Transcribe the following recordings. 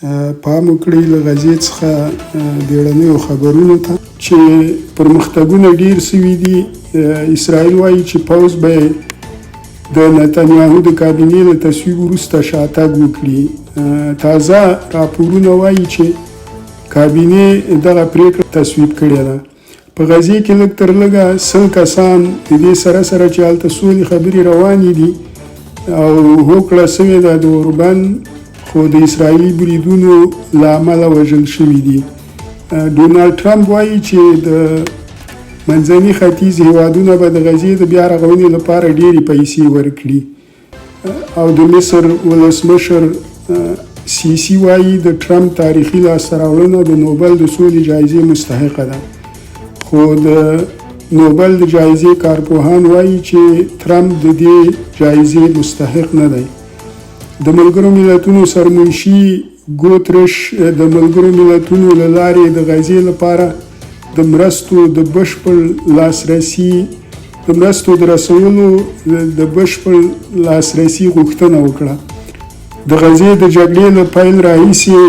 پام وکړئ له غزې څخه بیړنیو خبرونو ته چې پرمختګونه ډیر سوي دي. اسرائیل وایي چې پوځ به د نتنیاهو د کابینې له تصویب وروسته شاتګ وکړي. تازه راپورونه وایي چې کابینې دغه پریکړه تصویب کړې ده. په غزې کې لږ تر لږه 100 کسان د دې سره سره چې هلته سولې خبرې روانې دي او هوکړه سوې ده د اوربند، خو د اسرائیلي بریدونو له امله وژل شوي دي. ډونالډ ټرمپ وایي چې د منځني ختیځ هیوادونه به د غزې د بیا رغونې لپاره ډېرې پیسې ورکړي. او د مصر ولسمشر سیسي وایي د ټرمپ تاریخي لاسته راوړنه د نوبل د سولې جایزې مستحقه ده، خو د نوبل د جایزې کارپوهان وایي چې ترمپ د دې جایزې مستحق نه دی. د ملګرو ملتونو سرمنشي ګوترش د ملګرو ملتونو له لارې د غزې لپاره د مرستو د بشپړ لاسرسي د مرستو د رسولو د بشپړ لاسرسي غوښتنه وکړه. د غزې د جګړې له پیل راهیسې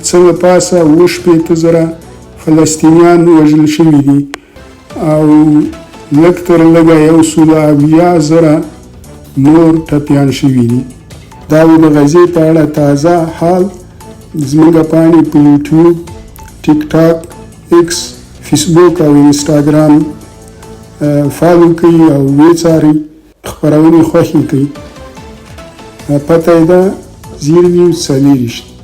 څه له پاسه 67,000 فلسطینیان وژل شوي دي او لږ تر لږه 170,000 نور ټپیان شوي دي. دا و د غزې په اړه تازه حال. زموږ پاڼې په یوټیوب، ټیک ټاک، ایکس، فیسبوک او انسټاګرام follow کړئ او وڅارئ، خپرونې خوښې کړئ. پته یې ده، زیر نیوز 24.